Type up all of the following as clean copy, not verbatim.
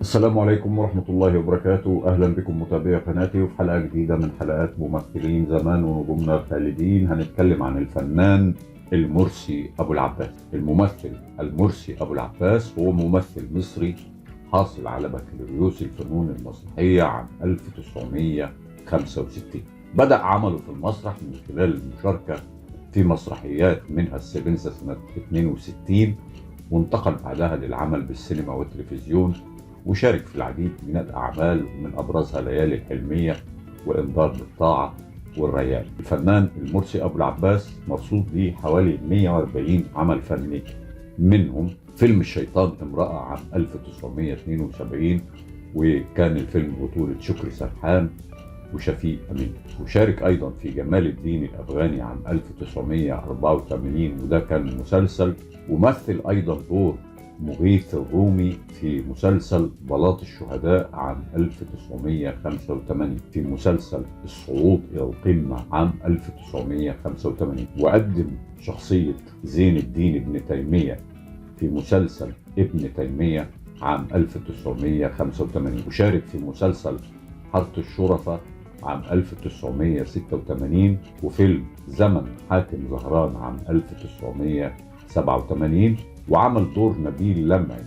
السلام عليكم ورحمة الله وبركاته. أهلا بكم متابعي قناتي وفي حلقة جديدة من حلقات ممثلين زمان ونجومنا الخالدين. هنتكلم عن الفنان المرسي أبو العباس. الممثل المرسي أبو العباس هو ممثل مصري حاصل على بكالوريوس الفنون المسرحية عام 1965. بدأ عمله في المسرح من خلال المشاركة في مسرحيات منها السبنسة سنة 62، وانتقل بعدها للعمل بالسينما والتلفزيون، وشارك في العديد من الأعمال ومن أبرزها ليالي الحلمية وإنذار بالطاعة والريان. الفنان المرسي أبو العباس مرصود له حوالي 140 عمل فني، منهم فيلم الشيطان امرأة عام 1972، وكان الفيلم بطولة شكري سرحان وشفيق أمين. وشارك أيضا في جمال الدين الأفغاني عام 1984، وده كان مسلسل. ومثل أيضا دور مغيث الرومي في مسلسل بلاط الشهداء عام 1985، في مسلسل الصعود إلى القمة عام 1985. وقدم شخصية زين الدين ابن تيمية في مسلسل ابن تيمية عام 1985. وشارك في مسلسل حارة الشرفاء عام 1986، وفيلم زمن حاتم زهران عام 1987. وعمل دور نبيل لمعي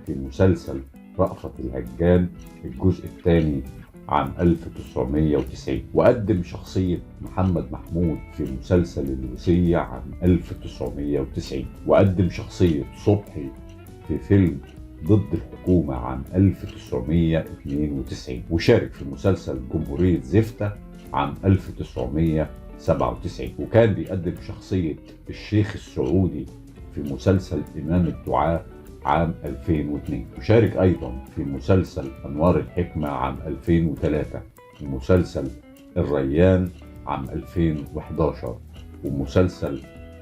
في مسلسل رأفت الهجان الجزء الثاني عام 1990. وقدم شخصية محمد محمود في مسلسل الوصية عام 1990. وقدم شخصية صبحي في فيلم ضد الحكومة عام 1992. وشارك في مسلسل جمهورية زفتة عام 1997. وكان بيقدم شخصية الشيخ السعودي في مسلسل إمام الدعاء عام 2002. وشارك أيضا في مسلسل أنوار الحكمة عام 2003، ومسلسل الريان عام 2011، ومسلسل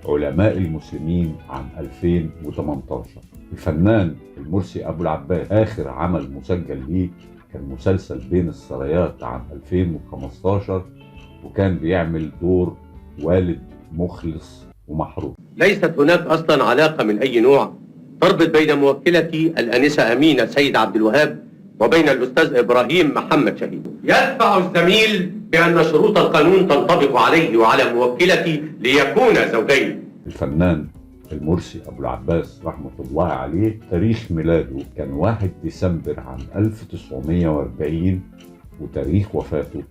علماء المسلمين عام 2018. الفنان المرسي أبو العباس آخر عمل مسجل ليه كان مسلسل بين السرايات عام 2015، وكان بيعمل دور والد مخلص ومحروم. ليست هناك أصلا علاقة من أي نوع تربط بين موكلتي الآنسة أمينة سيد عبد الوهاب وبين الأستاذ إبراهيم محمد شهيد. يدفع الزميل بأن شروط القانون تنطبق عليه وعلى موكلتي ليكون زوجين. الفنان المرسي أبو العباس رحمة الله عليه تاريخ ميلاده كان 1 ديسمبر عام 1940، وتاريخ وفاته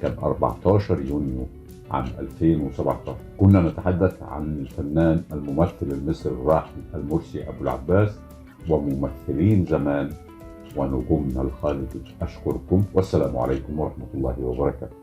كان 14 يونيو عام 2017. كنا نتحدث عن الفنان الممثل المصري الراحل المرسي أبو العباس وممثلين زمان ونجومنا الخالدين. أشكركم والسلام عليكم ورحمة الله وبركاته.